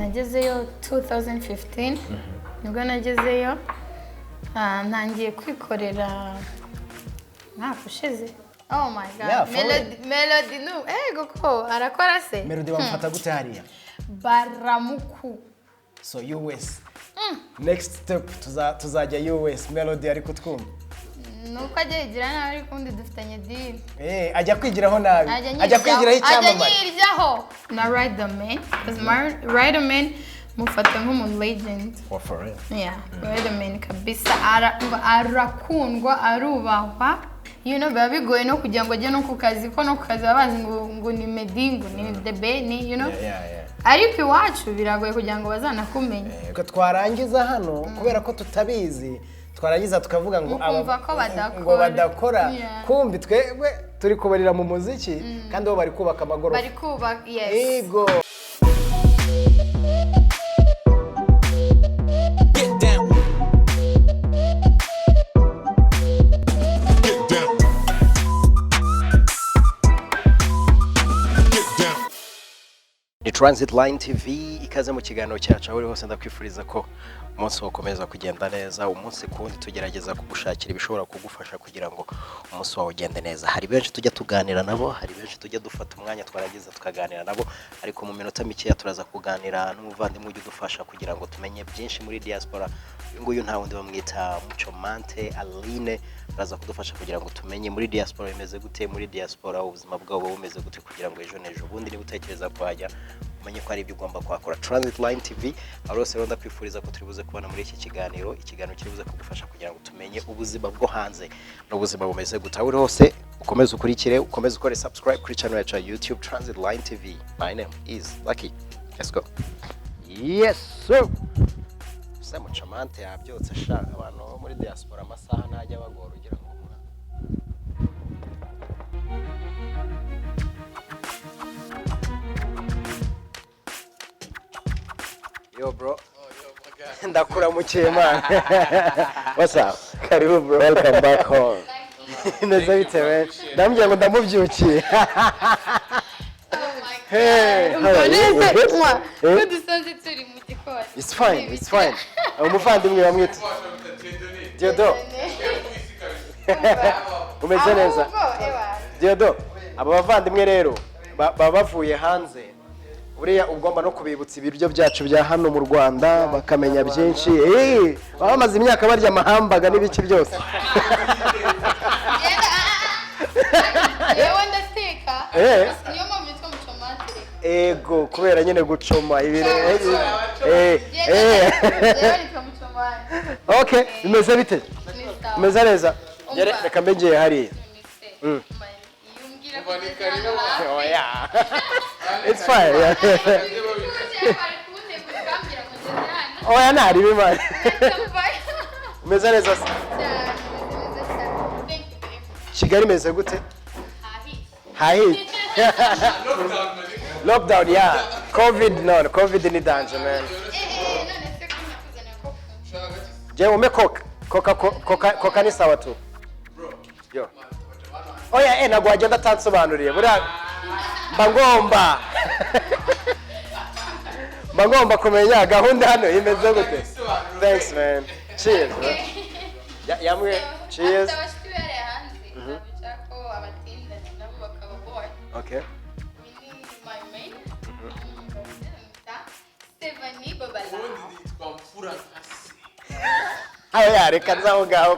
Nagezeyo 2015, nibwo nagezeyo. Ntangiye kwikorera mwaka ushize. Oh my God. Yeah, for Melody, Melody nu ego ko arakora se. Melody bamufata gute hariya? Baramuku. So US next step, tuzajya US. Melody ari kutwumva. Nuko ajya yigira nabi, ariko ubundi dufitanye deal. Ajya kwigiraho nabi. Ajya Ajya kwigiraho ajya icyamamare. nyiryaho na Riderman, because Riderman mufata nk'umu legend. Oh, for real? Yeah, Riderman kabisa arakundwa, arubahwa. Biba bigoye no kugira ngo ajye no ku kazi, ko no ku kazi baba bazi ngo ni Meddy, ngo ni The Ben. Yeah. Ariko iwacu biragoye kugira ngo bazanakumenye. Ko twarangiza hano, kubera ko tutabizi, twarangiza tukavuga ngo Mukumva ko badakora. Ngo badakora. Kumbi twebwe turi kubarira mu muziki, kandi bo bari kubaka amagorofa. Bari kubaka, yes. Yego. Get down. Get down. Get down. Ni Transit Line TV, ikaze mu kiganiro cyacu. Aho uri hose, ndakwifuriza ko umunsi wakomeza kugenda neza. Umunsi ku wundi tugerageza kugushakira ibishobora kugufasha kugira ngo umunsi wawe ugende neza. Hari benshi tujya tuganira nabo, hari benshi tujya dufata umwanya twarangiza tukaganira nabo, ariko mu minota mikeya turaza kuganira n'umuvandimwe ujya udufasha kugira ngo tumenye byinshi muri diaspora. Uyu nguyu nta wundi, bamwita Muchomante Aline. Araza kudufasha kugira ngo tumenye muri diaspora bimeze gute, muri diaspora ubuzima bwabo bumeze gute, kugira ngo ejo n'ejo bundi niba utekereza kuhajya umenye ko hari ibyo ugomba kuhakora. Transit Line TV, aho hose rero ndakwifuriza ko turi buze kubona muri iki kiganiro, ikiganiro kiri buze kugufasha kugira ngo tumenye ubuzima bwo hanze n'ubuzima bumeze gute. Aho uri hose ukomeze ukurikire, ukomeze ukore subscribe kuri channel yacu ya YouTube, Transit Line TV. My name is Lucky. Let's go. Yes sir. Se Mucamante yabyutse sha? Abantu bo muri diaspora amasaha ntajya bagora, ugira ngo umwana. Yo bro. Ndakuramukiye man. What's up? Karibu bro. Welcome back home. Neza bite man? Ndamubwira ngo ndamubyukiye. Hey, how are you? Mboneze Good? mwa Eh? ko dusanze turi mu gikoni. It's fine, it's fine. Umuvandimwe bamwita Diodo. Umeze neza? Ahubwo, ewa. Diodo, aba bavandimwe rero baba bavuye hanze. Buriya ugomba no kubibutsa ibiryo byacu bya hano mu Rwanda, bakamenya byinshi. Baba bamaze imyaka barya amahambaga n'ibiki byose. Genda, yewe ndateka. Niyo mpamvu yitwa Mucomante. Ego, kubera nyine gucoma ibintu. Yewe nitwa Mucomante. Okay, bimeze bite? Ni sawa. Bimeze neza. Umva. Reka mbe ngiye hariya. Iyo umbwira ko ugeze hano hafi, Oh yeah. It's fine. Yeah. bari kuntegura ukambwira ngo ngeze hano. Oya, ntari bimana. Ndamvayo. Umeze neza se? Cyane, meze neza cyane. Thank you, babe. Kigali imeze gute? Hahiye. Hahiye. Lockdown, yeah. Covid, no, Covid ni danger man. None se ko nakuzanira ko kunywa? Je, ume coca. Coca coca coca ni sawa tu. Yo. Oya, ntabwo wagenda atansobanuriye. Buriya mba ngomba kumenya gahunda hano imeze gute. Thanks man. Cheers, bro. Yamwe cheers. Afite abashyitsi bari hanze, ntabwo nshaka ko abatinda nabo bakaba bored. Okay. Uyu ni my main. Bamwita Stephanie Babalao. Aya, reka nze aho ngaho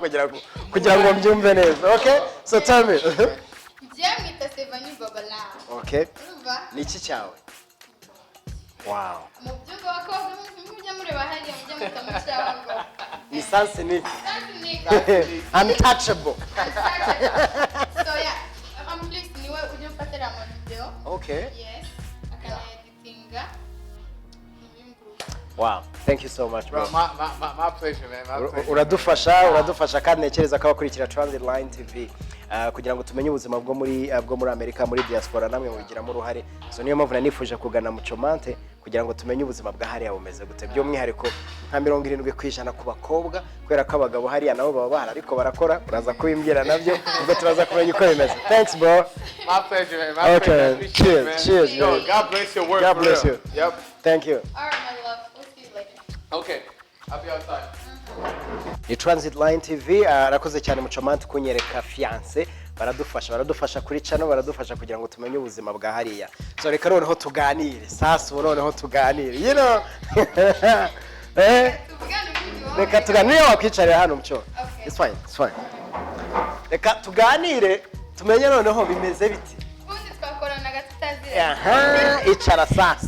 kugira ngo mbyumve neza. Okay? So tell me. Njye mwita Stephanie Babalao. Okay. Urumva? Ni iki cyawe? Wow. Mu byumba abakobwa mujya mureba hariya, mujya muta mu cyago. Ni sansinike. Sansinike. Untouchable. So yeah, I'm pleased niwe ujya umfatira ama video. Okay. Yes, akanaeditinga. Wow. Thank you so much, bro. Bro, my pleasure, man. My pleasure. Uradufasha, kandi ntekereza ko abakurikira Transit Line TV, kugira ngo tumenye ubuzima bwo muri Amerika, muri diaspora, namwe mubigiramo uruhare. So niyo mpamvu nanifuje kugana Mucomante kugira ngo tumenye ubuzima bwa hariya bumeze gute, by'umwihariko nka 70% ku bakobwa, kubera ko abagabo hariya nabo baba bahari ariko barakora. Uraza kubimbwira nabyo, ubwo turaza kumenya uko bimeze. Thanks bro. My pleasure, man. My Okay, pleasure. Appreciate cheers, it, man. cheers, Yo, man. God bless your work. God For bless real. you. Yep. Thank you. All right, my Okay, I'll be outside. Ni Transit Line TV. Arakoze cyane Mucomante kunyereka fiance. Baradufasha kuri channel, baradufasha kugira ngo tumenye ubuzima bwa hariya. So reka noneho tuganire sasa, ubu noneho tuganire. Reka tuganire, wakwicarira hano, Muco. Okay. It's fine, it's fine. Reka tuganire tumenye noneho bimeze biti. Ubundi twakoranaga tutaziranye. Aha, icara sasa.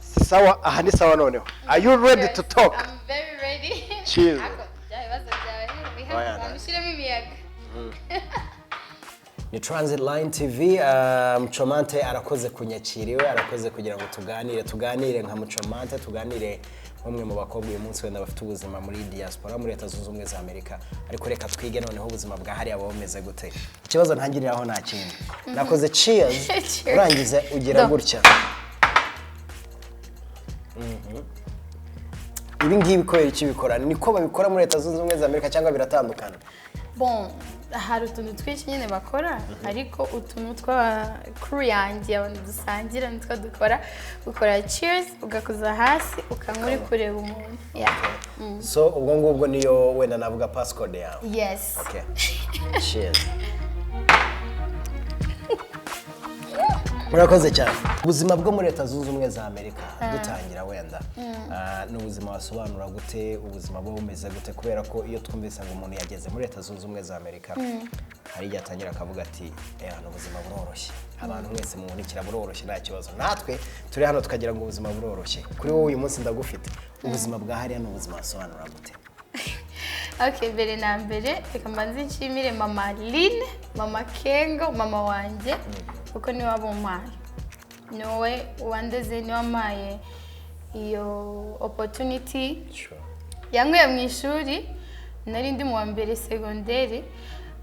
Si sawa, aha ni sawa noneho. Are you ready to talk? I'm very ready. Cheers. Ako, bya bibazo byawe Oya, wihangane ushyiremo imiyaga. Ni Transit Line TV. Mucomante arakoze kunyakira iwe, arakoze kugira ngo tuganire nka Mucomante, tuganire nk'umwe mu bakobwa uyu munsi wenda bafite ubuzima muri diaspora, muri Leta Zunze Ubumwe za Amerika. Ariko reka twige noneho ubuzima bwa hariya buba bumeze gute. Ikibazo ntangiriraho nta kindi, nakoze cheers. Cheers. Urangize ugira Do. gutya. Ibi ngibi kubera iki bikora? Niko babikora muri Leta Zunze Ubumwe za Amerika cyangwa biratandukana? Bon, hari utuntu twinshi nyine bakora, ariko utuntu twa crew yanjye, abantu dusangira, nitwo dukora. Ukora cheers, ugakoza hasi, ukanywa uri kureba umuntu. Yeah. So ubwo ngubwo niyo wenda navuga passcode yawe? Yes. Okay. Cheers. Murakoze cyane. Ubuzima bwo muri Leta Zunze Ubumwe za Amerika, dutangira wenda, ni ubuzima wasobanura gute? Ubuzima bwo bumeze gute? Kubera ko iyo twumvise ngo umuntu yageze muri Leta Zunze Ubumwe za Amerika, hari igihe atangira akavuga ati: "Eh, hano ubuzima buroroshye, abantu mwese muhunikira buroroshye, nta kibazo." Natwe turi hano tukagira ngo ubuzima buroroshye. Kuri wowe uyu munsi ndagufite, ubuzima bwa hariya ni ubuzima wasobanura gute? Okay, mbere na mbere reka mbanze nshimire mama Line, mama Kengo, mama wanjye, kuko niwe wabumpaye, niwe wandeze, niwe wampaye iyo opportunity. Yankuye mu ishuri, nari ndi mu wa mbere segonderi,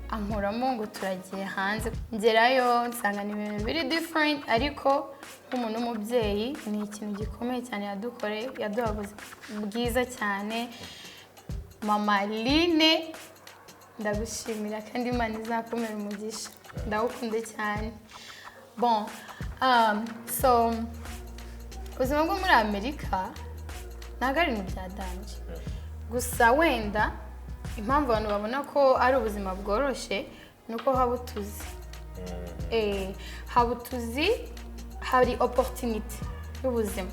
ankuramo ngo turagiye hanze. Ngerayo nsanga ni ibintu biri different, ariko nk'umuntu w'umubyeyi ni ikintu gikomeye cyane yadukoreye, yaduha ubuzima bwiza cyane. Mama Line, ndagushimira kandi Imana izakomera umugisha, ndagukunda cyane. Bon, so ubuzima bwo muri Amerika ntabwo ari ibintu bya danger. Gusa wenda impamvu abantu babona ko ari ubuzima bworoshye ni uko haba utuzi. Haba utuzi, hari opportunity y'ubuzima.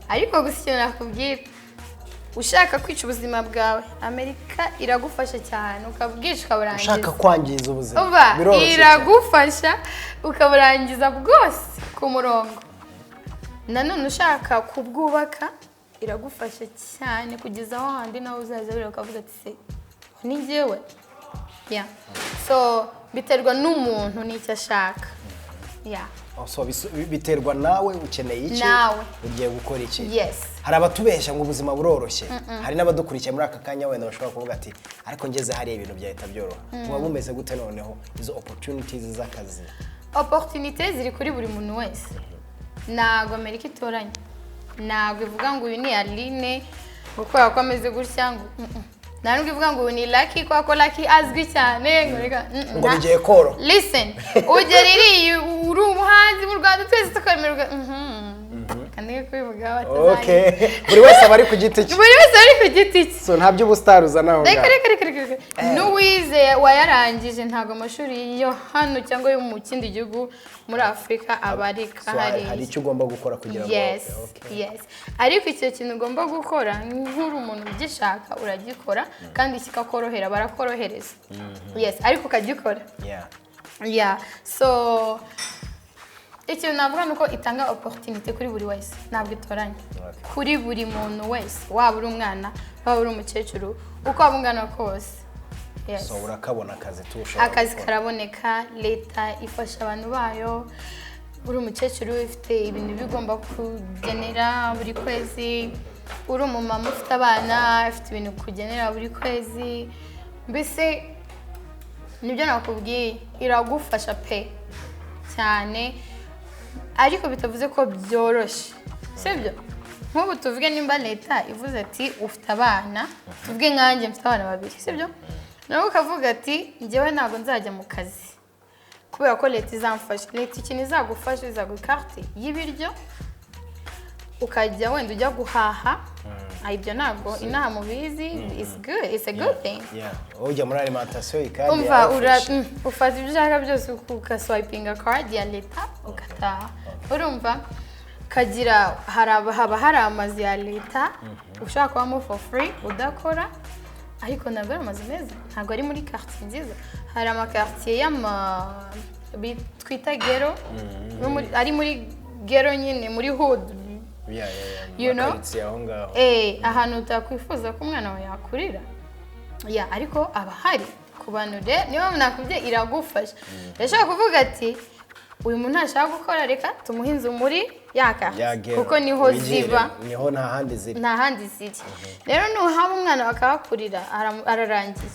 Ariko gusa ikintu nakubwira, ushaka kwica ubuzima bwawe, Amerika iragufasha cyane ukabwica ukaburangiza. Ushaka kwangiza ubuzima, Umva, biroroshye cyane. Iragufasha ukaburangiza bwose ku murongo. Nanone ushaka kubwubaka, iragufasha cyane kugeza aho handi nawe uzaza wireba ukavuga ati: "Se ni njyewe?" Yeah. So biterwa n'umuntu n'icyo ashaka, yeah. Oh, so biterwa nawe, ukeneye iki? Nawe. Ugiye gukora iki? Yes. Hari abatubeshya ngo ubuzima buroroshye. Hari n'abadukurikiye muri aka kanya wenda bashobora kuvuga ati: "Ariko ngeze hariya ibintu byahita byoroha." Buba bumeze gute noneho, izo opportunities z'akazi? Opportunité ziri kuri buri muntu wese. Ntabwo Amerika itoranya, ntabwo ivuga ngo uyu ni Aline ngo kubera ko ameze gutya ngo Nta nubwo ivuga ngo uyu ni Lucky kubera ko Lucky azwi cyane ngo reka Ngo bigiye koroha. Listen, ugera iriya uri umuhanzi mu Rwanda twese tukemerwa, kandi kubivuga. Okay, buri wese aba ari ku giti cye. Buri wese ari ku giti cye. So nta by'ubusitari uzana aho Reka, ngaho. reka, reka, reka, reka. N'uwize wayarangije, ntabwo amashuri yo hano cyangwa yo mu kindi gihugu muri Afurika aba ari So hari hariya. Icyo ugomba gukora kugira ngo Yes. Okay. Yes, ariko icyo kintu ugomba gukora nk'uri umuntu ugishaka, uragikora kandi kikakorohera, barakorohereza, yes, ariko ukagikora. Yeah, so ikintu navuga ni uko itanga opportunity kuri buri wese, ntabwo itoranya. Kuri buri muntu wese, waba uri umwana, waba uri umukecuru, uko waba ungana kose, yes. So urakabona akazi tu ushobora Akazi gukora. karaboneka, leta ifasha abantu bayo. Uri umukecuru ufite ibintu bigomba kugenera buri kwezi, uri umumama ufite abana, ufite ibintu kugenera buri kwezi, mbese nibyo nakubwiye, iragufasha pe cyane. Ariko bitavuze ko byoroshye, sibyo? Nk'ubu tuvuge nimba leta ivuze ati ufite abana, tuvuge nkanjye mfite abana babiri, sibyo? Nawe ukavuga ati: "Njyewe ntabwo nzajya mu kazi." Kubera ko leta izamfasha. Leta ikintu izagufasha, izaguha ikarite y'ibiryo, ukajya wenda ujya guhaha. Ah, ibyo ntabwo inaha mubizi. It's good, it's a good thing. Yeah, ujya muri alimentation kandi Umva, ura yarafashe. Ufata ibyo ushaka byose, ugaswipinga card ya leta, ugataha. Urumva kagira haba hari amazu ya leta ushobora kubamo for free udakora, ariko ntabwo ari amazu meza, ntabwo ari muri quartier nziza. Hari amaquartier y'ama twita ghetto, no ari muri ghetto nyine, muri hood. You know? Amakaritsiye aho ngaho. Ahantu utakwifuza ko umwana wawe yakurira ya, ariko aba ahari ku bantu. Rero niyo mpamvu nakubwiye, iragufasha. Irashobora kuvuga ati: "Uyu muntu ntashaka gukora, reka tumuhe inzu muri ya Ya quartier," ghetto. kuko niho Wigire, ziba. Niho, nta handi ziri. Nta handi ziri. Rero nuhaba umwana bakahakurira, ararangiye,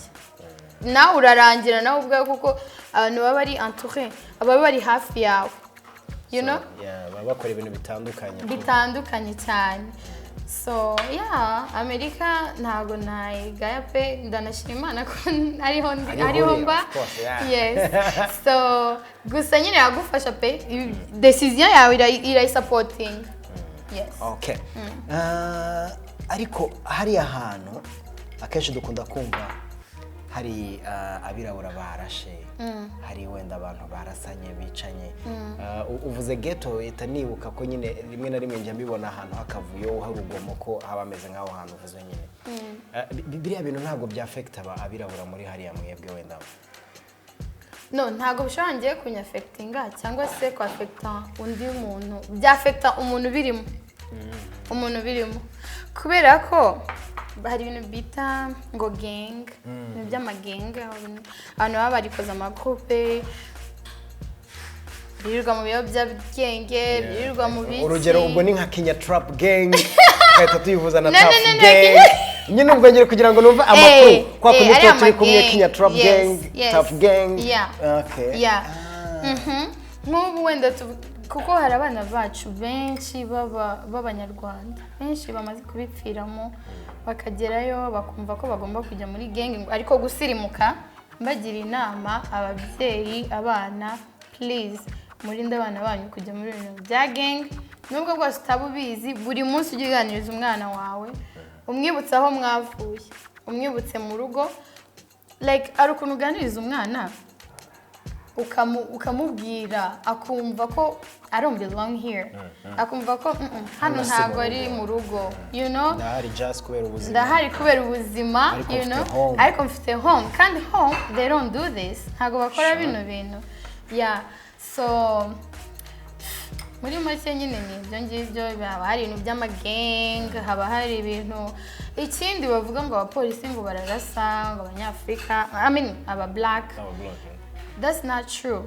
nawe urarangira nawe ubwawe, kuko abantu baba bari entouré, baba bari hafi yawe, you know? Yeah, baba bakora ibintu bitandukanye. Bitandukanye cyane. So yeah, Amerika ntabwo nayigaya pe. Ndanashima Imana ko ariho ndi, Ariho ariho uri, mba. of course, yeah. Yes, so gusa nyine yagufasha pe. Decision yawe irayisupportinga, yes. Okay. Ah, ariko hariya hantu akenshi dukunda kumva hari abirabura barashe, hari wenda abantu barasanye, bicanye. Uvuze ghetto, uhita nibuka ko nyine rimwe na rimwe njya mbibona ahantu hakavuyo, hari urugomo, ko haba hameze nk'aho hantu uvuze nyine. Biriya bintu ntabwo byaffecta abirabura muri hariya mwebwe wenda? No, ntabwo bishobora ngiye kunyaffectinga cyangwa se kwaffecta undi muntu. Byaffecta umuntu birimo, umuntu birimo, kubera ko hari ibintu bita ngo gang, ibintu by'amagang, abantu baba barikoze amagroupe, birirwa mu biyobyabwenge, birirwa mu biki. Urugero ubwo ni nka Kenya Trap Gang, tugahita tuyihuza na No, no, Tough no, no, Gang nyine. Ubwo ngiye kugira ngo numve amakuru kwa kundi ariya tuba turi kumwe, ma gang. Kenya Trap Gang, Tough Gang. Okay. Yeah. Nk'ubu wenda kuko hari abana bacu benshi b'Abanyarwanda benshi bamaze kubipfiramo, bakagerayo bakumva ko bagomba kujya muri gang. Ariko gusirimuka, mbagira inama ababyeyi, abana, please murinde abana banyu kujya muri ibintu bya gang. Nubwo bwose utaba ubizi, buri munsi ujye uganiriza umwana wawe, umwibutse aho mwavuye, umwibutse mu rugo. Like, hari ukuntu uganiriza umwana ukamubwira akumva ko "I don't belong here", akumva ko hano Hano si ntabwo mu ari rugo. mu rugo, you know? Ndahari just kubera ubuzima. Ndahari kubera ubuzima. Ariko You mfite know, home. ariko mfite home, kandi home they don't do this, ntabwo bakora bino bintu. Yeah, so muri make nyine ni ibyo ngibyo. Haba hari ibintu by'amagang, haba hari ibintu. Ikindi bavuga ngo abapolisi ngo bararasa ngo Abanyafurika, I mean aba black. Aba black, eh. That's not true.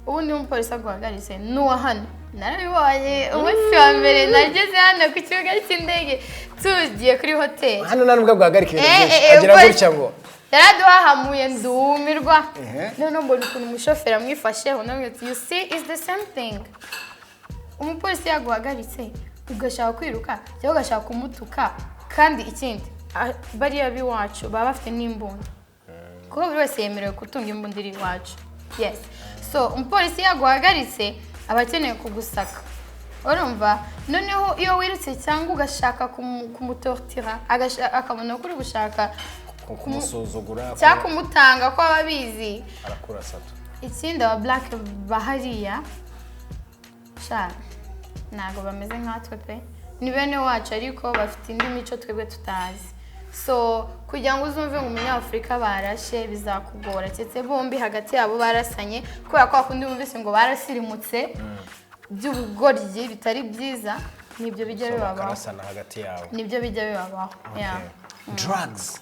Ubundi umupolisi aguhagaritse n'uwa hano, narabibonye umunsi wa mbere nageze hano ku kibuga cy'indege, tugiye kuri hoteli. Hano nta nubwo bwahagarika ibintu byinshi, agira gutya ngo Yaraduhahamuye, ndumirwa. Noneho mbona ukuntu umushoferi amwifasheho, namwe ati: "You see, it's the same thing." Umupolisi yaguhagaritse ugashaka kwiruka cyangwa ugashaka kumutuka. Kandi ikindi, bariya b'iwacu baba bafite n'imbunda, kuko buri wese yemerewe gutunga imbunda iri iwacu. Yes, so umupolisi yaguhagaritse aba akeneye kugusaka, urumva? Noneho iyo wirutse cyangwa ugashaka kumutortira, akabona ko uri gushaka kumusuzugura cyangwa kumutanga ko aba abizi, arakurasa tu. Ikindi, aba black bahariya sha ntabwo bameze nkatwe pe. Ni bene wacu, ariko bafite indi mico twebwe tutazi. So kugira ngo uzumve ngo Umunyafurika barashe, bizakugora, keretse bombi hagati yabo barasanye, kubera ko hakundi wumvise ngo barasirimutse by'ubugoryi bitari byiza, nibyo bijya So bibabaho. Bakarasana hagati yabo. Nibyo bijya bibabaho, yeah. Drugs,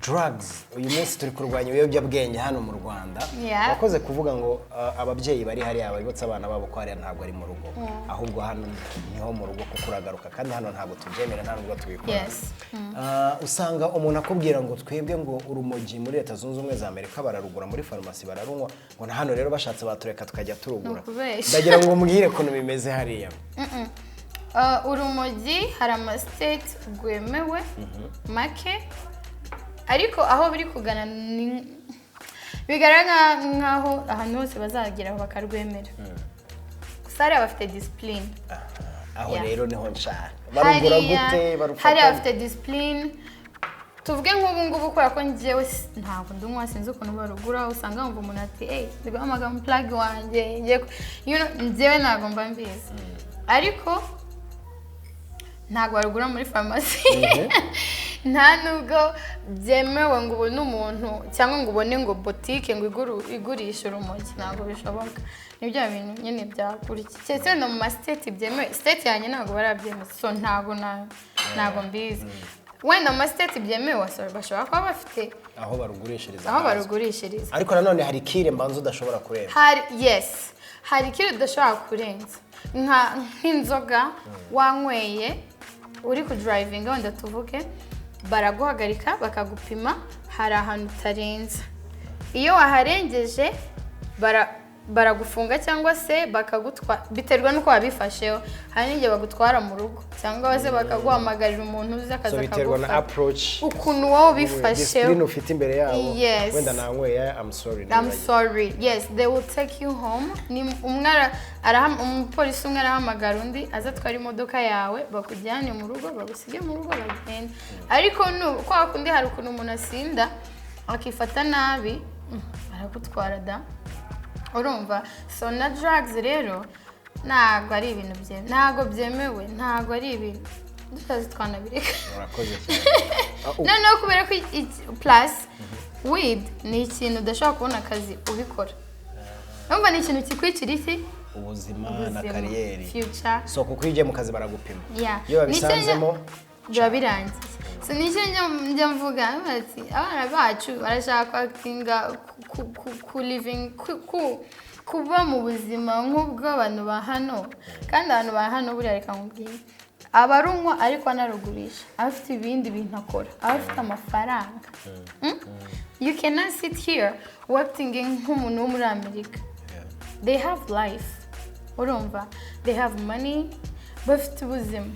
drugs, uyu munsi turi kurwanya ibiyobyabwenge hano mu Rwanda. Wakoze kuvuga ngo ababyeyi bari hariya bibutsa abana babo ko hariya ntabwo ari mu rugo, ahubwo hano niho mu rugo, kuko uragaruka, kandi hano ntabwo tubyemera, nta nubwo tubikora. Usanga umuntu akubwira ngo twebwe ngo urumogi muri Leta Zunze Ubumwe za Amerika bararugura muri farumasi, bararunywa, ngo na hano rero bashatse batureka tukajya turugura. Ni ukubeshya. Ndagira ngo umbwire ukuntu bimeze hariya. Urumogi hari amastate rwemewe make, ariko aho biri kugana ni Bigaragara nkaho ahantu hose bazageraho bakarwemera. Gusa hariya bafite discipline. Aho Yeah. rero niho nshaka. Barugura gute? Barufata? Hariya bafite discipline. Tuvuge nk'ubu ngubu, kubera ko njyewe ntabwo ndunywa, sinzi ukuntu barugura. Usanga wumva umuntu ati: "Hey, ndi guhamagara umu plug wanjye ngiye njyewe ntabwo mba mbizi, ariko ntabwo barugura muri farumasi, nta nubwo byemewe ngo ubone umuntu cyangwa ngo ubone ngo botike ngo igurishe urumogi. Ntabwo bishoboka. Ni bya bintu nyine byakurikiye, keretse wenda mu ma state byemewe. State yanjye ntabwo barabyemeza, so ntabwo mbizi. Wenda mu ma state byemewe bashobora kuba bafite aho barugurishiriza aho hazwi. Barugurishiriza. Ariko nanone hari kire mbanza udashobora kurenza. Hari, yes, hari ikiro udashobora kurenza, nk'inzoga wanyweye uri kudrivinga wenda tuvuge, baraguhagarika bakagupima. Hari ahantu utarenza, iyo waharengeje baragufunga cyangwa se bakagutwara, biterwa n'uko wabifasheho. Hari n'igihe bagutwara mu rugo cyangwa se bakaguhamagarira umuntu uzi akaza So biterwa na akagufata. approach, Ukuntu wowe ubifasheho. Discipline ufite imbere yabo. Yes. Wenda nanyweye, I'm sorry. I'm Nibagiwe. sorry. Yes, they will take you home. Ni umwe umupolisi umwe arahamagara undi aza atwara imodoka yawe, bakujyane mu rugo, bagusige mu rugo, bagende. Ariko nu kwa kundi hari ukuntu umuntu asinda akifata nabi, aragutwara da. Urumva? So na drugs rero ntabwo ari ibintu byemewe, ntabwo byemewe, ntabwo ari ibintu dutazi twanabireka. Murakoze cyane. Noneho kubera ko plus weed ni ikintu udashobora kubona akazi ubikora. Urumva, ni ikintu kikwicira iki? Ubuzima na Ubuzima, career. Future. So kuko iyo ugiye mu kazi baragupima, Yeah. iyo babisanzemo Biba birangiye. So nicyo njya mvuga ati abana bacu barashaka kwakinga ku living kuba mu buzima nk'ubw'abantu ba hano. Kandi abantu ba hano buriya, reka nkubwire, abarunywa ariko anarugurisha, aba afite ibindi bintu akora, aba afite amafaranga. You cannot sit here working nk'umuntu wo muri Amerika. They have life, urumva, they have money, bafite ubuzima.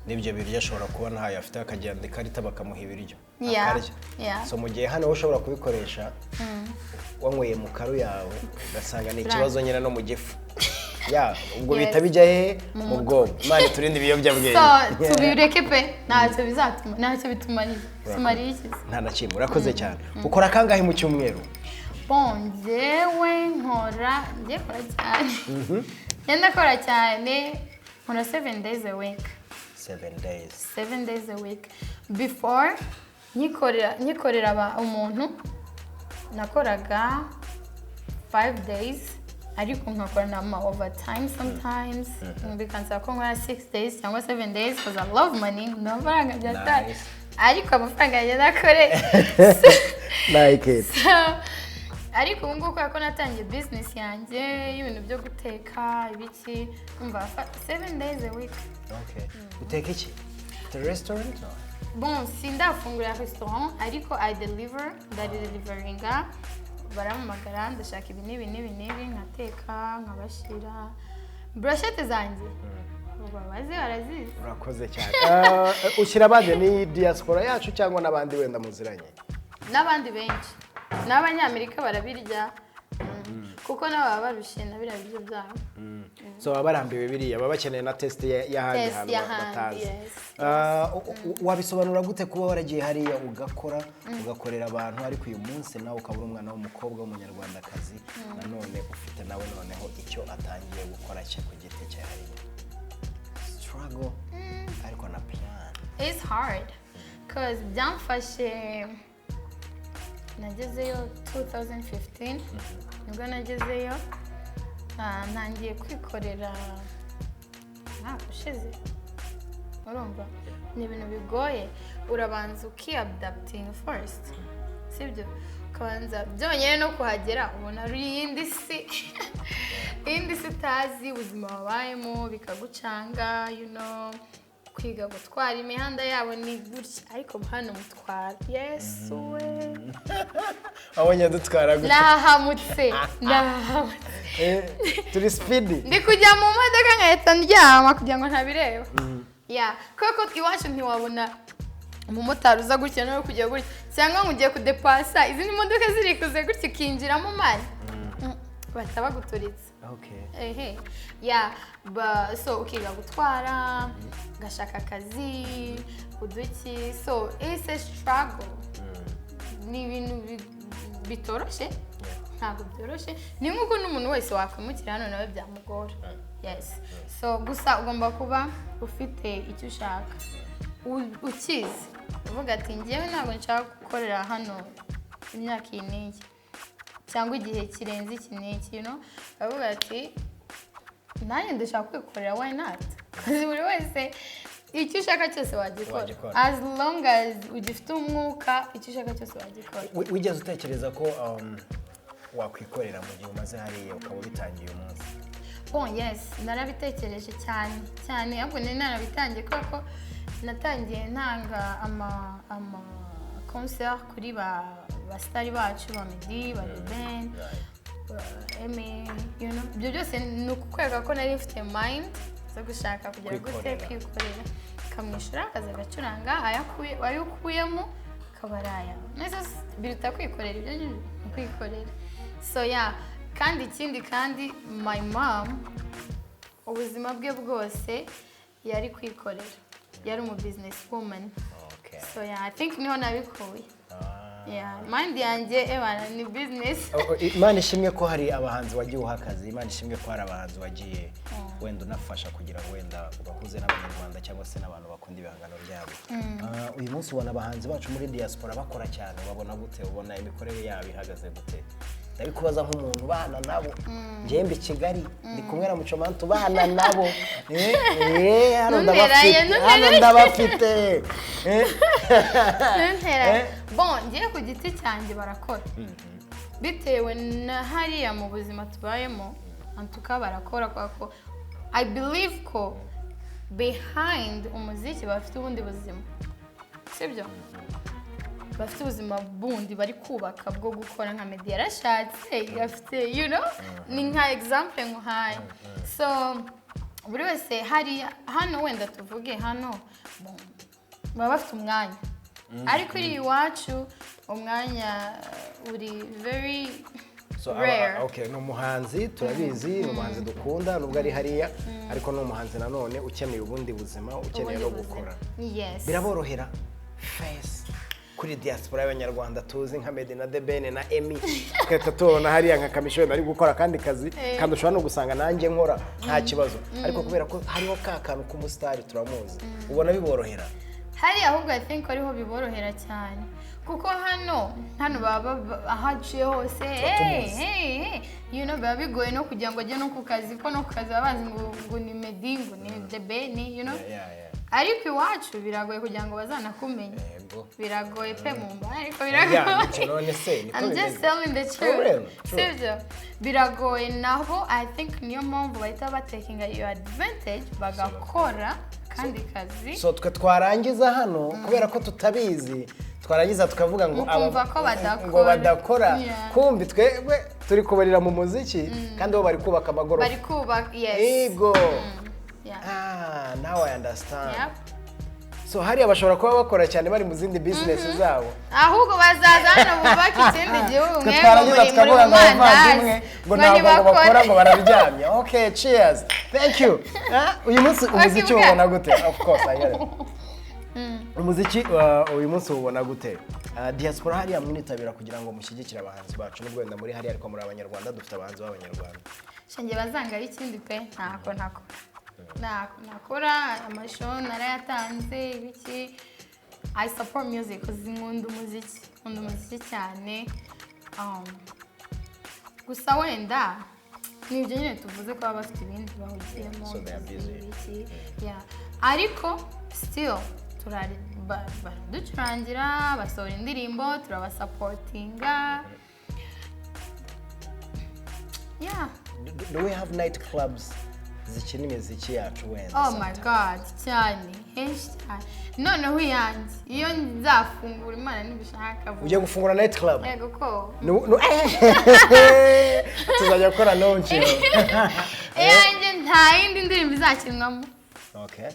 N'ibyo biryo ashobora kuba ntayo afite, akagenda ikarita bakamuha ibiryo akarya. So mu gihe hano wowe ushobora kubikoresha wanyweye mu karu yawe, ugasanga ni ikibazo nyine no mu gifu ya ubwo bihita bijya hehe? Mu bwonko. Imana iturinde ibiyobyabwenge. So tubireke pe, ntacyo bizatuma, ntacyo bitumariye, tumariye iki se? Nta na kimwe. Urakoze cyane. Ukora kangahe mu cyumweru? Bon, njyewe nkora, njye nkora cyane, njye ndakora cyane, nkora 7 days a week. 7 days? 7 days a week. Before nyikorera umuntu nakoraga 5 days, ariko nkakora na ma overtime sometimes, bikansaba ko nkora 6 days cyangwa 7 days, because I love money. Ni amafaranga byatari. Nice. Ariko amafaranga yanjye nakore. Like it. So, ariko ubu ngubu kubera ko natangiye business yanjye y'ibintu byo guteka ibiki, umva, 7 days a week. Okay, uteka iki? The restaurant or? Bon, sindafungura restaurant, ariko I deliver, ndadeliveringa. Barampamagara, ndashaka ibi n'ibi n'ibi n'ibi, nkateka nkabashyira brochette zanjye, ubwo abazi barazizi. Urakoze cyane. Ushyira abandi ni diaspora yacu cyangwa n'abandi wenda muziranye? N'abandi benshi, n'Abanyamerika barabirya. Kuko nabo baba barushye na biriya biryo byabo. So baba barambiwe biriya, baba bakeneye na taste y'ahandi Taste hantu y'ahandi, batazi. Yes. Wabisobanura gute kuba waragiye hariya ugakora, ugakorera abantu, ariko uyu munsi nawe ukaba uri umwana w'umukobwa w'Umunyarwandakazi, nanone ufite nawe noneho icyo atangiye gukora cye ku giti cye hariya? Struggle ariko na plan. It's hard cause byamfashe, nagezeyo 2015 nibwo nagezeyo. Ntangiye kwikorera umwaka ushize. Urumva, ni ibintu bigoye. Urabanza ukiadaptinga first, sibyo? Ukabanza byonyine no kuhagera ubona ari iyindi si, iyindi si utazi ubuzima wabayemo, bikagucanga, kwiga gutwara imihanda yabo ni gutya, ariko hano mutwara, Yesu we! Wabonye dutwara gutya? Nahahamutse, nahahamutse. Turi speed. Ndi kujya mu modoka nkahita ndyama kugira ngo ntabireba ya, kubera ko iwacu ntiwabona umumotari uza gutya nawe kujya gutya. Cyangwa ngo ugiye kudepasa izindi modoka ziri kuze gutya, ukinjiramo, man, bahita baguturitsa. Ehe, yeah, so ukiga gutwara, ugashaka akazi, uduki. So it's a struggle, ni ibintu bitoroshye, ntabwo byoroshye. Ni nk'uko n'umuntu wese wakwimukira hano nawe byamugora. Yes, so gusa ugomba kuba ufite icyo ushaka, ukizi, uvuga ati: "Ngewe ntabwo nshaka gukorera hano imyaka iyi n'iyi cyangwa igihe kirenze iki n'iki." Uravuga ati: "Nanjye ndashaka kwikorera, why not?" Because buri wese icyo ushaka cyose wagikora. Wagikora. As long as ugifite umwuka, icyo ushaka cyose wagikora. Wigeze utekereza ko wakwikorera mu gihe umaze hariya, ukaba ubitangiye uyu munsi? Bon, yes, narabitekereje cyane cyane, ahubwo nari narabitangiye kubera ko natangiye ntanga ama concert kuri ba star bacu, ba Meddy, ba The Ben, ba Emmy, ibyo byose ni ukukwereka ko nari mfite mind zo gushaka kugira gute? Kwikorera. Kwikorera, ukamwishyura akaza agacuranga, ayo ukuyemo akaba ari ayawe. Nese biruta kwikorera ibyo ngibyo? Ni kwikorera. So yeah, kandi ikindi kandi, my mom ubuzima bwe bwose yari kwikorera, yari umu business woman. So yeah, I think niho nabikuye. Yeah, mind yanjye, ebana, ni business. Oh, Imana ishimwe ko hari abahanzi wagiye uha akazi. Imana ishimwe ko hari abahanzi wagiye wenda unafasha kugira ngo wenda ubahuze n'Abanyarwanda cyangwa se n'abantu bakunda ibihangano byabo. Uyu munsi ubona abahanzi bacu muri diaspora bakora cyane? Ubabona gute? Ubona imikorere yabo ihagaze gute? Ndabikubaza nk'umuntu ubana nabo. Njyewe mba i Kigali, ndi kumwe na Muchoma, tubana nabo. Hano Ntunteranye, ndabafite, hano ntunteranye. ndabafite. Ntuntera. Bon, ngiye ku giti cyanjye, barakora bitewe na hariya mu buzima tubayemo. Antuka barakora kubera ko I believe ko behind umuziki bafite ubundi buzima, sibyo? Bafite ubuzima bundi bari kubaka bwo gukora. Nka Meddy yarashatse, afite, ni nka example nkuhaye. So buri wese hariya, hano wenda tuvuge hano, bon, baba bafite umwanya, ariko iri iwacu umwanya uri very So, rare. Okay, ni umuhanzi turabizi, ni umuhanzi dukunda nubwo ari hariya, ariko ni umuhanzi nanone ukeneye ubundi buzima, ukeneye no Ubundi buzima. gukora. Yes. Biraborohera face kuri diaspora y'Abanyarwanda tuzi nka Meddy na The Ben na Emmy, tugahita tubona hariya nka Kamichi wenda ari gukora akandi kazi, kandi ushobora no gusanga nanjye nkora nta kibazo, ariko kubera ko hariho ka kantu k'umusitari turamuzi, ubona biborohera? Hariya ahubwo I think ariho biborohera cyane, kuko hano baba aho aciye hose, hey, tumuzi. hey, hey. Biba bigoye no kugira ngo ajye no ku kazi, ko no ku kazi baba bazi ngo ni Meddy, ngo ni The Ben. Yeah. Ariko iwacu biragoye kugira ngo bazanakumenye. Yego. Biragoye pe, mumba, ariko Yeah, biragoye. nicyo none se niko I'm just bimeze. telling the For truth. real, true. Sibyo? Biragoye naho. I think niyo mpamvu bahita batakinga iyo advantage, bagakora kandi kazi. So twe twarangiza hano, kubera ko tutabizi, twarangiza tukavuga ngo Mukumva ko badakora. ngo badakora. Yeah. Kumbi twebwe turi kubarira mu muziki, kandi bo bari kubaka amagorofa. Bari kubaka, yes. Yego. Yeah. Ah, now I understand. Yep. So hariya bashobora kuba bakora cyane bari mu zindi business zabo. Ahubwo bazaza hano bubake ikindi gihugu. Twe Mwebwe twarangiza muri tukavuga ngo mu abavandimwe mandazi ngo ngo ntabwo ngo bakora, ntibakore. ngo bararyamye. Okay, cheers, thank you. Ah, uyu munsi umuziki bwa- ubona gute? Of course I get it. Umuziki uyu munsi ubona gute? Diaspora hariya mwinitabira kugira ngo mushyigikire abahanzi bacu, nubwo wenda muri hariya ariko muri Abanyarwanda, dufite abahanzi b'Abanyarwanda. Shange bazanga ari ikindi pe, ntako ntakora, ntako nakora. Amashow narayatanze, ibiki. I support music 'cause nkunda umuziki, nkunda umuziki cyane. Gusa wenda ni ibyo nyine tuvuze ko baba bafite ibindi bahugiyemo. So they are busy. Ibiki, yeah. Ariko still baraducurangira, basohora indirimbo, turabasapotinga, yeah. Do we have night clubs zikina imiziki yacu wenda Oh my sometimes? God, cyane, henshi cyane. Noneho iyanjye iyo nzafungura, Imana nibishaka vuba. Ugiye gufungura night club? Yego ko. No, tuzajya gukora launch. Iyanjye nta yindi ndirimbo izakinwamo. Okay.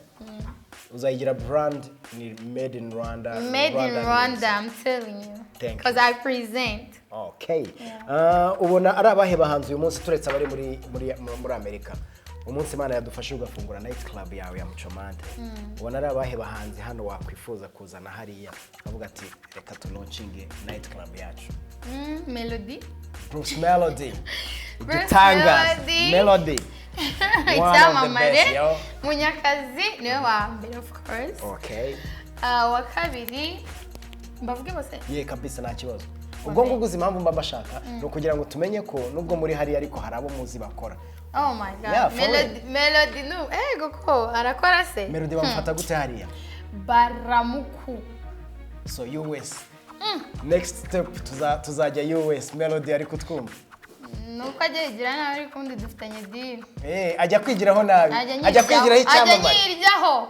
Uzayigira brand ni made in Rwanda. Made in Rwandan. Rwanda, I'm telling you. Thank you. Because I present. Okay. Ubona ari abahe bahanzi uyu munsi, turetse abari muri Amerika, umunsi Imana yadufashe ugafungura night club yawe ya Muchomante, ubona ari abahe bahanzi hano wakwifuza kuzana hariya, avuga ati: "Reka tulaunchinge night club yacu"? Melody. Bruce Melody. Bruce Igitangaza. Melody. Melody. One of the Icyamamare. best, yo. Munyakazi niwe wa mbere, of course. Wa kabiri, mbavuge bose? Ye kabisa, nta kibazo. Ubwo ngubwo uzi impamvu mba mbashaka, ni ukugira ngo tumenye ko nubwo muri hariya ariko hari abo muzi bakora. Oh my God. Yeah, for Melody, Melody nu ego ko arakora se. Melody bamufata gute hariya? Baramuku. So US, next step tuzajya US. Melody ari kutwumva. Nuko ajya yigira nabi, ariko ubundi dufitanye deal. Ajya kwigiraho nabi. Ajya Ajya kwigiraho ajya icyamamare. nyiryaho.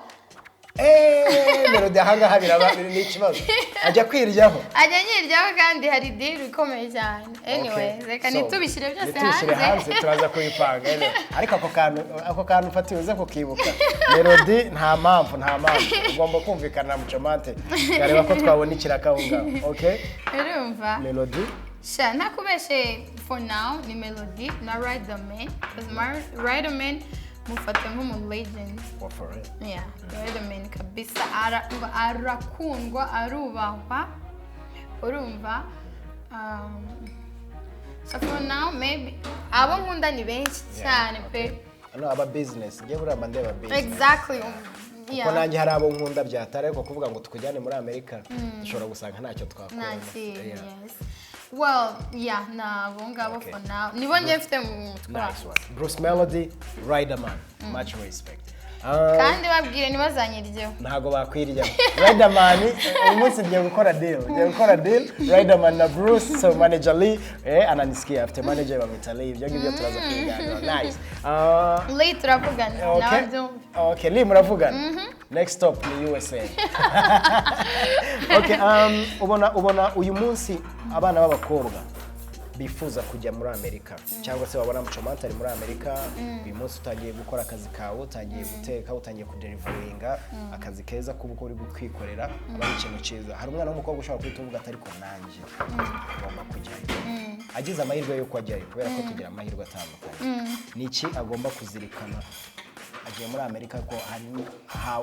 Melody, ahangaha biraba ni ikibazo, ajya kwiryaho. Ajya nyiryaho kandi hari deal ikomeye cyane. Anyway, Okay. reka So, ntitubishyire byose ntitubishyire hanze. Hanze, turaza kubipanga. Anyway. Ariko ako kantu ufatiye uze kukibuka. Melody, nta mpamvu ugomba kumvikana na Muchomante, tukareba ko twabona ikiraka aho ngaho. Okay. Urumva? Melody. Sha, ntakubeshe, for now ni Melody na Riderman, because Riderman mufata nk'umu legend. Oh, for real? Yeah, Riderman kabisa arakundwa, arubahwa, urumva? So for now, maybe abo nkunda ni benshi cyane pe. Hano aba business, ngiye buriya mba ndeba business. Exactly. Kuko nanjye hari abo nkunda byatari, ariko kuvuga ngo tukujyane muri Amerika, dushobora gusanga ntacyo twakora. Nta kintu. Yes, well, yeah, ni abo ngabo. For now nibo njye mfite mu mutwe. Nice one. Bruce Melody, Riderman, much respect. Kandi babwire ntibazanyiryeho. Ntago bakwirya. Riderman, uyu munsi ngiye gukora deal. Ngiye gukora deal Riderman na Bruce, so manager Lee, ananisikia, afite manager bamwita Lee. Ibyo ngibyo turaza kubiganira. Nice. Lee, turavugana. Okay. Nawe byumva. Okay, Lee muravugana. Next stop ni USA. Okay, ubona uyu munsi abana b'abakobwa bifuza kujya muri Amerika, cyangwa se wabona Muchomante ari muri Amerika uyu munsi, utangiye gukora akazi kawe, utangiye guteka, utangiye kudeliveringa, akazi keza kuba uko uri kwikorera aba ari ikintu cyiza. Hari umwana w'umukobwa ushobora guhita uvuga ati: "Ariko nanjye ngomba kujyayo." Agize amahirwe y'uko ajyayo, kubera ko tugira amahirwe atandukanye, ni iki agomba kuzirikana agiye muri Amerika, ko hari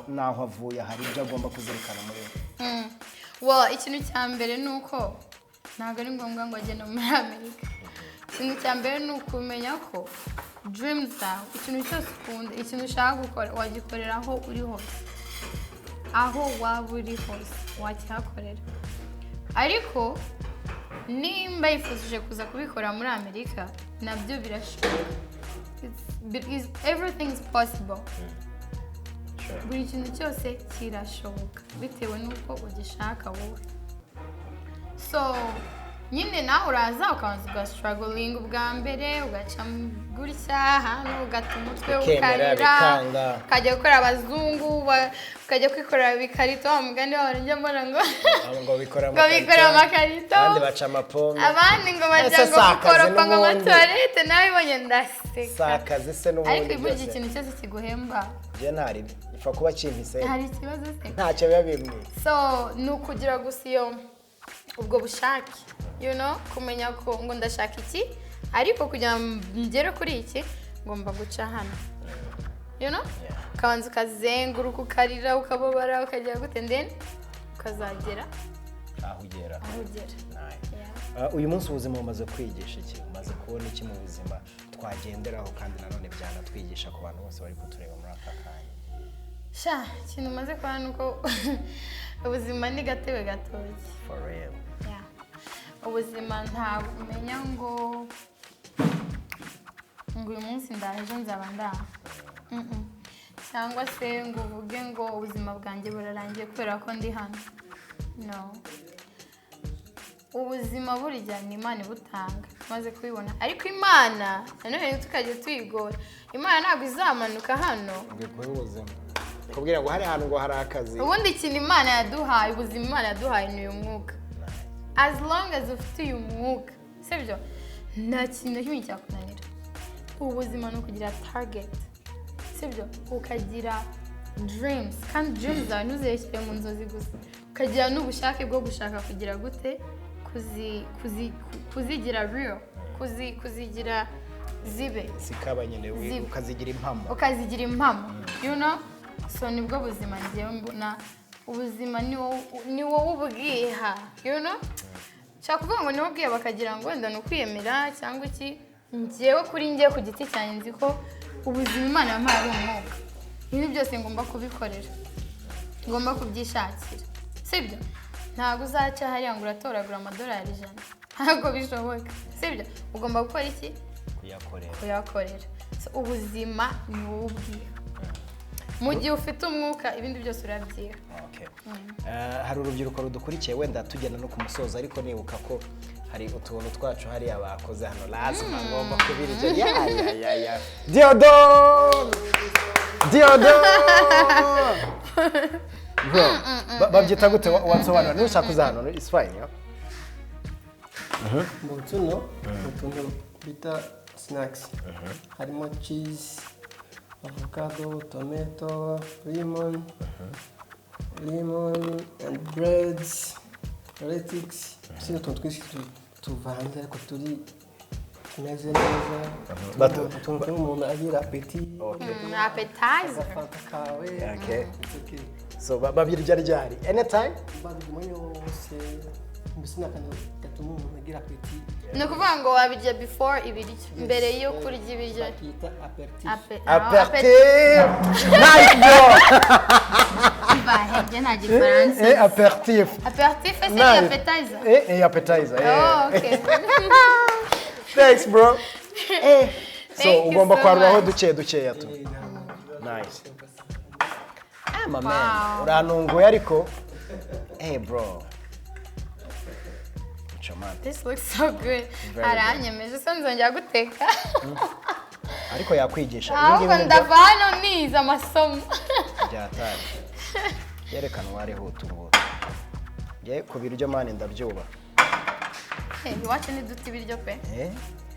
n'aho avuye, hari ibyo agomba kuzirikana muri we? Well, ikintu cya mbere ni uko ntabwo ari ngombwa ngo agende muri Amerika. Ikintu cya mbere ni ukumenya ko dreams zawe, ikintu cyose ukunda, ikintu ushaka gukora, wagikorera aho uri hose, aho waba uri hose wakihakorera. Ariko nimba yifuje kuza kubikora muri Amerika, nabyo birashoboka. Everything is possible. Buri kintu cyose kirashoboka bitewe n'uko ugishaka wowe. So nyine nawe uraza ukabanza ugastrugglinga ubwa mbere, ugaca gutya hano, ugata umutwe, Ukemera, ukarira, bikanga. Ukajya gukorera abazungu, ukajya kwikorera ibikarito, wa mugani wawe njya mbona ngo Abo ngo bikora ngo bikora amakarito. Abandi baca amapombe. Abandi ngo bajya Ese ngo si akazi gukoropa ngo n'ubundi? amatoilette, nawe ibonye ndaseka. Si akazi se n'ubundi? Ariko burya Byose ikintu cyose kiguhemba njye ntari ipfa kuba kimpise. Hari ikibazo se? Ntacyo biba bimwe. So ni ukugira gusa iyo ubwo bushake, kumenya ko ngo ndashaka iki, ariko kugira ngo ngere kuri iki ngomba guca hano, ukabanza ukazenguruka, ukarira, ukababara, ukagera gute, then ukazagera aho ugera. Aho ugera. Nice. Yeah. Uyu munsi ubuzima bumaze kwigisha iki? Umaze kubona iki mu buzima twagenderaho, kandi nanone byanatwigisha ku bantu bose bari kutureba muri aka kanya? Sha, ikintu umaze kubona ni uko ubuzima ni gatebe gatoki. For real. Yeah. Ubuzima ntabwo umenya ngo uyu munsi ndaje, ejo nzaba ndaha. Cyangwa se ngo uvuge ngo ubuzima bwanjye burarangiye kubera ko ndi hano. No, ubuzima burya ni Imana ibutanga, maze kubibona. Ariko Imana nanone tukajya tuyigora, Imana ntabwo izamanuka hano ngo iguhe ubuzima kubwira ngo hari ahantu ngo hari akazi. Ubundi ikintu Imana yaduhaye, ubuzima Imana yaduhaye ni uyu mwuka. As long as ufite uyu mwuka, sibyo, nta kintu na kimwe cyakunanira. Ubuzima ni ukugira target, sibyo, ukagira dreams, kandi dreams zawe ntuzishyire mu nzozi gusa, ukagira n'ubushake bwo gushaka kugira gute, kuzigira real, kuzigira zibe. Zikaba nyine Zibe. Ukazigira impamo. Ukazigira impamo. So nibwo buzima ngewe mbona. Ubuzima ni wowe ubwiha. Nshaka kuvuga ngo ni wowe ubwiha, bakagira ngo wenda ni ukwiyemera cyangwa iki. Ngewe kuri njye ku giti cyanjye nzi ko ubuzima Imana yampaye ari umwuka. Ibintu byose ngomba kubikorera, ngomba kubyishakira, sibyo? Ntabwo uzaca hariya ngo uratoragura amadolari 100, ntabwo bishoboka, sibyo? Ugomba gukora iki? Kuyakorera. Kuyakorera. So, ubuzima ni wowe ubwiha. Mu gihe ufite umwuka, ibindi byose urabyiha. Okay. Hari urubyiruko rudukurikiye, wenda tugenda no ku musozo, ariko nibuka ko hari utuntu twacu hariya bakoze hano, lazima ngomba kubirya. Ya ya ya ya, Diodone, Diodone bro, babyita gute? Wansobanura niba ushaka uza hano, it's fine, yeah? Mu tuno ni utuntu bita snacks, harimo cheese, avocado, tomato, lemon, lemon and breads, lettuce. Si utuntu twinshi tuvanze ariko turi tumeze neza. Utuntu tutuma umuntu agira appétit. Appetizer. Agafanta kawe. It's okay. So babirya ryari? Anytime? Babirya umwanya wose, mbese ni akantu gatuma umuntu agira appétit. Ni ukuvuga ngo wabirya before ibiryo, mbere yo kurya ibiryo. Bakita aperitif. Aperitif, nice bro. Bahebye, nta gifaransa. Aperitif. Aperitif c'est Nice. appetizer. Appetizer. Oh, okay. Thanks bro. So Thank you ugomba so kwaruraho much. duke dukeya tu. Nice. Ah, my man. Wow. Urantunguye ariko. Hey bro. Mucho man. This looks so good. Very. Aranyemeje, se nzongera guteka? Ariko yakwigisha. Ibi ngibi Ahubwo nibyo ndava hano nize amasomo. Byatari. Yerekana uwariho utu ngutu. Nge ku biryo man ndabyubaha. Eh, iwacu ntiduta ibiryo pe. Eh?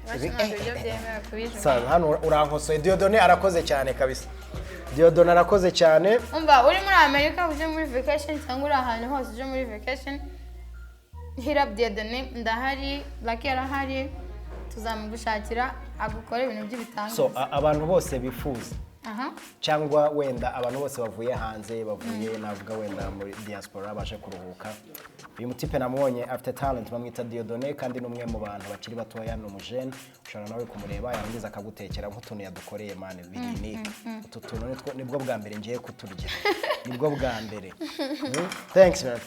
Iwacu ntabwo ibiryo byemewe kubijugunya. Sawa, hano urankosoye. Diodone arakoze cyane kabisa. Diodone arakoze cyane. Umva, uri muri Amerika uje muri vacation cyangwa uri ahantu hose uje muri vacation, hit up Diodone, ndahari, Lucky arahari, tuzamugushakira agukore ibintu by'ibitangaza. So abantu bose bifuza cyangwa wenda abantu bose bavuye hanze, bavuye navuga wenda muri diaspora, baje kuruhuka, uyu mutipe namubonye afite talent, bamwita Diodone, kandi ni umwe mu bantu bakiri batoya, ni umujene. Ushobora nawe kumureba yarangiza akagutekera nk'utuntu yadukoreye man, biri unique. Utu tuntu nibwo bwa mbere ngiye kuturya, nibwo bwa mbere. Thanks man.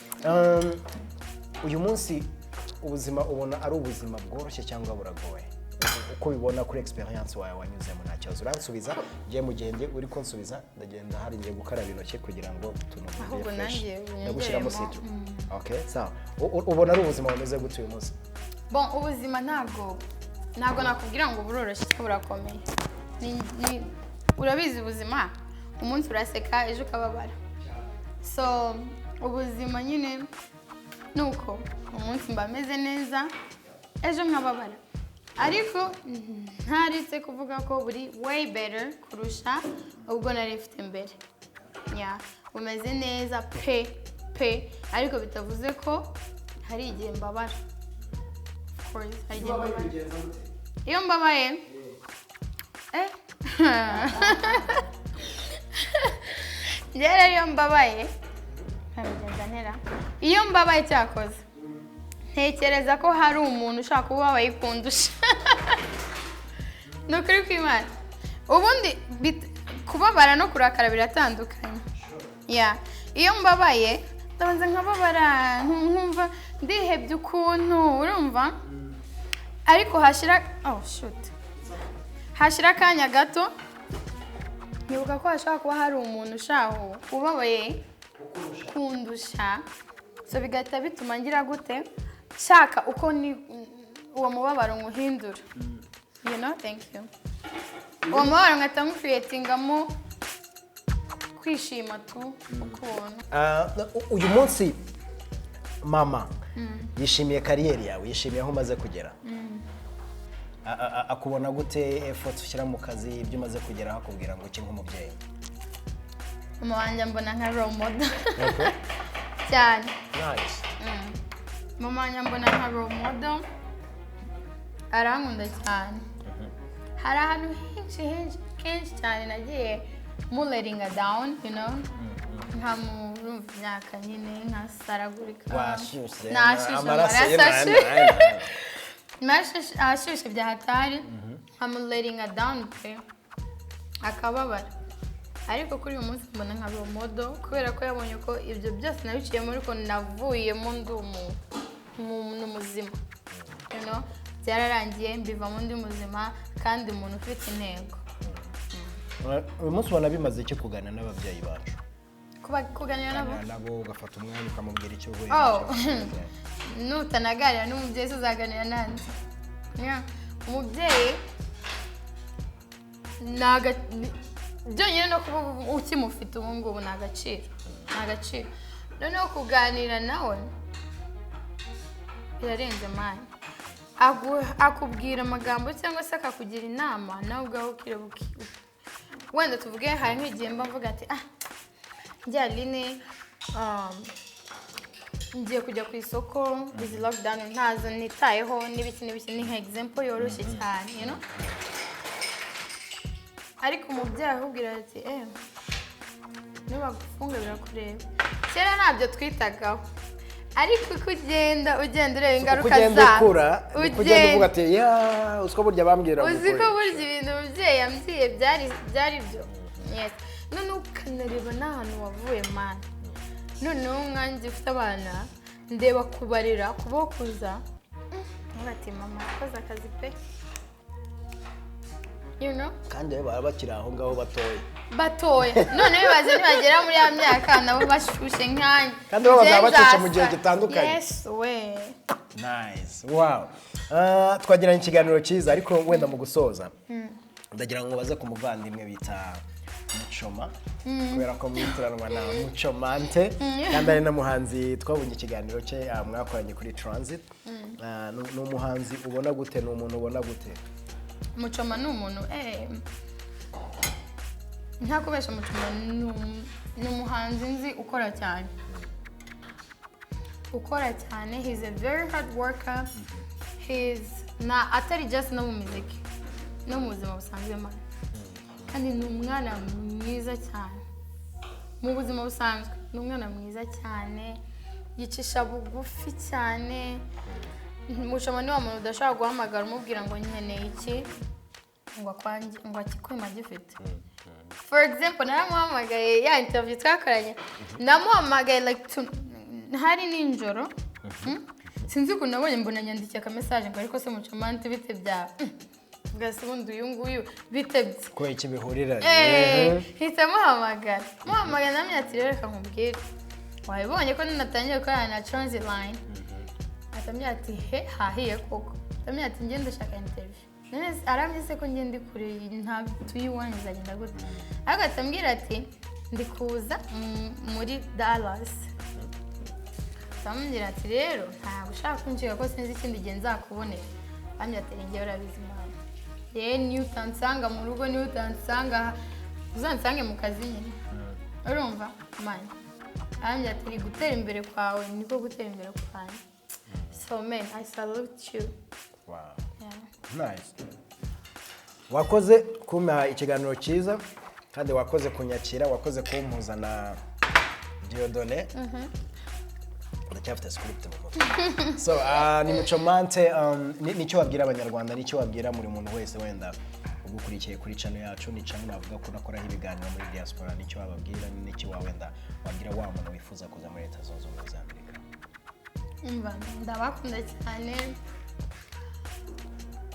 Uyu munsi ubuzima ubona ari ubuzima bworoshye cyangwa buragoye, uko ubibona kuri experience wawe wanyuzemo? Nta kibazo, uransubiza. Ngiye mu gihe ngiye uri kunsubiza, ndagenda hari ngiye gukaraba intoki kugira ngo utuntu Ahubwo tubire fresh. nanjye Ndagushyiramo unyongeremo. citron. Okay, sawa. Ubona ari ubuzima bumeze gute uyu munsi? Bon, ubuzima ntabwo nakubwira ngo buroroshye cyangwa burakomeye. Urabizi ubuzima, umunsi uraseka, ejo ukababara. So ubuzima nyine ni uko, umunsi mba meze neza, ejo nkababara, ariko ntaretse kuvuga ko buri way better kurusha ubwo nari mfite mbere. Yeah, bumeze neza pe pe, ariko bitavuze ko hari igihe mbabara. Of course, hari igihe mbabara. Iyo mbabaye, njyewe rero iyo mbabaye nkabigenza ntera? Iyo mbabaye, cyakoze ntekereza ko hari umuntu ushaka kuba ubabaye kundusha. Ni ukuri kw'Imana. Ubundi kubabara no kurakara biratandukanye. Yeah. Iyo mbabaye ndabanza nkababara, nkumva ndihebye ukuntu, urumva, ariko hashira, oh shoot, hashira akanya gato nkibuka ko hashobora kuba hari umuntu ushaho ubabaye kundusha. So bigahita bituma ngira gute? Nshaka uko ni uwo mubabaro nywuhindura. Thank you. Uwo mubabaro nkahita nywucreatingamo kwishima tu ukuntu. Ah, uyu munsi mama yishimiye career yawe, yishimiye aho umaze kugera? Akubona gute, effort ushyira mu kazi, ibyo umaze kugeraho, akubwira ngo iki nk'umubyeyi? Mama wanjye mbona nka role model cyane. Nice. Mama wanjye mbona nka role model, arankunda cyane. Hari ahantu henshi henshi kenshi cyane nagiye mulettinga down, nkamurumva imyaka nyine nkasaragurika. Washyushye. Nashyushye. Amaraso ye. Amaraso ashyushye. Ashyushye bya hatari, nkamulettinga down pe, akababara. Ariko kuri uyu munsi mbona nka role model kubera ko yabonye ko ibyo byose nabiciyemo, ariko navuyemo ndi umuntu muzima. Byararangiye, mbivamo ndi muzima kandi umuntu ufite intego. Uyu munsi ubona bimaze iki kuganira n'ababyeyi bacu? Kuba kuganira nabo? Kuganira nabo, ugafata umwanya ukamubwira icyo uhuye Oh. nacyo. Nutanaganira n'umubyeyi se uzaganira nande? Yeah. Umubyeyi byonyine no kuba ukimufite ubu ngubu ni agaciro, ni agaciro. Noneho kuganira nawe birarenze man. Akubwira amagambo cyangwa se akakugira inama, nawe ubwawe ukireba wenda tuvuge hari nk'igihe mba mvuga ati: "Ah, njya Aline, ngiye kujya ku isoko, izi lockdown ntazo nitayeho," n'ibiki n'ibiki. Ni nka example yoroshye cyane. Ariko umubyeyi akubwira ati: "Eh, nibagufunga birakureba." Kera ntabyo twitagaho, ariko uko ugenda ugenda ureba Uko ingaruka ugenda zabyo, ukura niko ugenda uvuga ati: "Ya, uziko burya bambwira uzi ko gukora." Burya ibintu umubyeyi yambwiye byari byo. Yes. Noneho ukanareba n'ahantu wavuye man. Noneho nkanjye ufite abana, ndeba kubarera, kubakuza, nkavuga ati: "Mama yakoze akazi pe." Kandi baba bakiri aho ngaho batoya. Batoya. None bibaze nibagera muri ya myaka nabo bashyushye nkanjye. Kandi bo bazaba Njye bacece mu gihe nzasa. gitandukanye. Yes we. Nice, wow. Twagiranye ikiganiro cyiza, ariko wenda mu gusoza ndagira ngo baze ku muvandimwe bita Mucoma, kubera ko mwitiranwa na Mucomante kandi ari n'umuhanzi. Twabonye ikiganiro cye mwakoranye kuri Transit. Ni umuhanzi ubona gute? Ni umuntu ubona gute? Mucoma ni umuntu, ntakubesha, Mucoma ni umuhanzi nzi ukora cyane, ukora cyane. He's a very hard worker. He's na atari just no mu muziki, no mu buzima busanzwe man. Kandi ni umwana mwiza cyane mu buzima busanzwe, ni umwana mwiza cyane, yicisha bugufi cyane. Mucoma ni wa muntu udashobora guhamagara umubwira ngo nkeneye iki ngo akwange, ngo akikwima agifite. For example, naramuhamagaye ya interview twakoranye, namuhamagaye like hari nijoro. Sinzi ukuntu nabonye, mbona nyandikiye aka message ngo: "Ariko se Mucomante, bite byawe?" Bwase ubundi uyu nguyu bite bye? Kubera iki bihuriranye? Hita muhamagara, muhamagara namwe ati: "Rero reka nkubwire, wabibonye ko natangiye gukorana na Transit Line?" Atambwira ati: "He, hahiye koko." Atambwira ati: "Ngende ndashaka interview." None se arambye se ko ngende kure, nta tuyiwanyu izagenda gute? Ariko atambwira ati: "Ndi kuza muri Dallas." Ndamubwira ati: "Rero ntabwo ushaka kwinjira ko sinzi ikindi gihe nzakubonera." Arambwira ati: "Njyewe urabizi mwana, yewe niyo utansanga mu rugo, niyo utansanga aha, uzansange mu kazi nyine." Urumva man, arambwira ati: "Ni gutera imbere kwawe niko gutera imbere kwanjye." So man, I salute you. Wow. Yeah. Nice. Wakoze kumpa ikiganiro cyiza, kandi wakoze kunyakira, wakoze kumpuza na Dieudonné. Ndacyafite script mu mutwe. So ni Mucomante. Nicyo wabwira Abanyarwanda, nicyo wabwira buri muntu wese wenda ugukurikiye kuri channel yacu? Ni channel navuga ko unakoraho ibiganiro muri diaspora. Nicyo wababwira, nicyo wa wenda wabwira wa muntu wifuza kuza muri Leta Zunze Ubumwe za Amerika? Umva, ndabakunda cyane,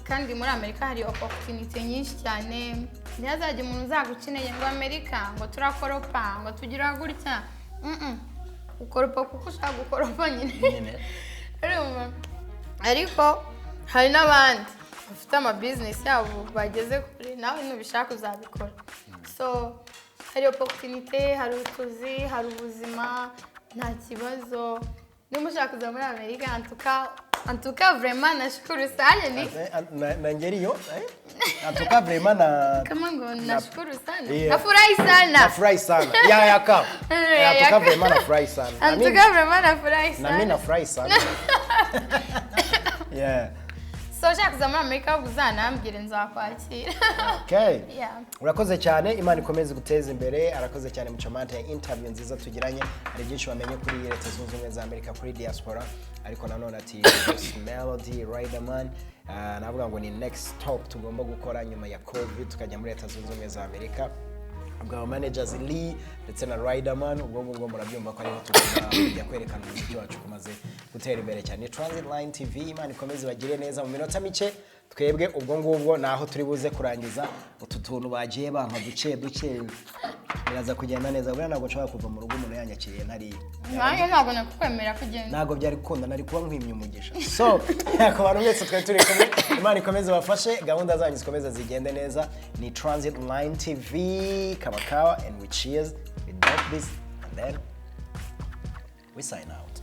kandi muri Amerika hari opportunity nyinshi cyane. Ntihazajye umuntu uzaguca intege ngo Amerika ngo turakoropa, ngo tugira gutya. Ukoropa kuko ushaka gukoropa nyine. Nyine. Urumva? Ariko hari n'abandi bafite amabizinesi yabo bageze kure, nawe nubishaka uzabikora. So hari opportunity, hari utuzi, hari ubuzima, nta kibazo. Niba ushaka kuza muri Amerika, antuka. En tout cas, vraiment, nashukuru sana ni Na ngeriyo, eh? En tout cas, vraiment na kama ngo nashukuru sana. Yeah. Nafurahi sana. Nafurahi sana. Ya ka. Ya, En tout cas, ya. vraiment nafurahi sana. Na En tout cas, vraiment nafurahi na mimi sana. nafurahi sana. Yeah. So ushaka kuza muri Amerika uzanambwire, nzakwakira. Okay. Yeah. Urakoze cyane, Imana ikomeze guteza imbere. Arakoze cyane Muchomante ya interview nziza tugiranye. Hari byinshi wamenye kuri Leta Zunze Ubumwe za Amerika, kuri diaspora, ariko nanone ati Bruce Melody, Riderman, navuga ngo ni next stop tugomba gukora nyuma ya COVID, tukajya muri Leta Zunze Ubumwe za Amerika. Ubwo aba managers Lee ndetse na Riderman, ubwo ngubwo murabyumva ko ariho tugomba kujya kwerekana umuziki wacu kumaze gutera imbere cyane. Ni Transit Line TV, Imana ikomeze ibagire neza. Mu minota mike twebwe ubwo ngubwo naho turi buze kurangiza utu tuntu bagiye bampa duke duke, biraza kugenda neza. Buriya ntabwo nshobora kuva mu rugo umuntu yanyakiriye ntariye. Nanjye ntabwo nakukwemera kugenda. Ntabwo byari gukunda, nari kuba nkwimye umugisha. So ku bantu mwese twari turi kumwe, Imana ikomeze bafashe, gahunda zanyu zikomeze zigende neza. Ni Transit Line TV, kabakawa, and we cheers, we drop this and then we sign out.